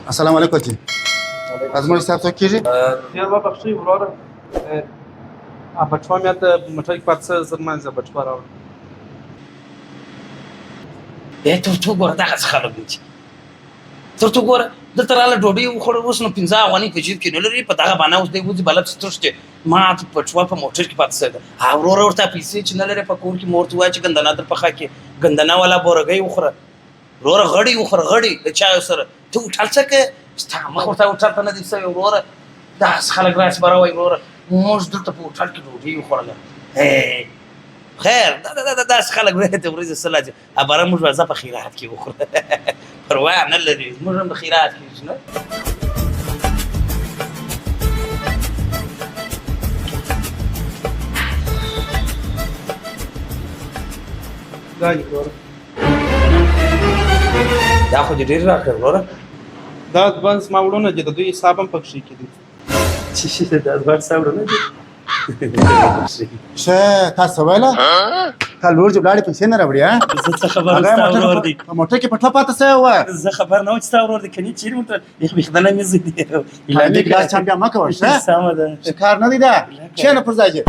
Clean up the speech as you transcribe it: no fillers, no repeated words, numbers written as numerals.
السلام علیکم جی. زموږ صاحب څوک کېږي؟ ډېر وبخښئ وروره، بټوه مې هلته موټر کې پاتې شوې، زه لمانځه بټوه راوړم. ته ته ګوره، دغسې خلک دي چې تر ته ګوره، دلته راله ډوډۍ وخوړه، اوس نو 5 افغانۍ په جیب کې نه لري، په دغه بهانه اوس دی وځي بلد تښتي. ما بټوه په موټر کې پاتې شوې ده. ها وروره، ورته پیسې چې نه لرې په کور کې، مور ته وایه چې ګندنه در پخه کړي، ګندنه والا بورګۍ وخوره وروره، غړي وخوره، غړي د چایو سره. ته هوټل څه کوې؟ ستا مخ ورته هوټل ته نه دی سوی وروره. داسې خلک راسي بره وایي، وروره موږ دلته په هوټل کې ډوډۍ وخوړله. خیر، دا دا دا داسې خلک وایي د ورځې سل راځي. بره موږ ورځه په خیرات کې وخوره، پروا نه لري، موږ هم په خیرات کې نه. دا دي وروره. دا خو دې ډېر راکړ وروره. دا دوه زما وروڼه دي، د دوی حساب هم پکښې کې دی. څه شي دا دوه ستا وروڼه دي؟ ښه، تاسو ویله تا لور دې ولاړې، پیسې نه راوړي ها؟ زه څه خبر هغه ستا موټر ورور دی؟ په موټر کې پټه پاتې شوې وه. زه خبر نه وم چې ستا ورور دی، کني چیرې موټر یخ بېخدنه مې زه دی. پالي ګلاس چم بیا مه کوه. ښه. سمه ده. ښه کار نه دی دا. کښېنه پر ځای دې.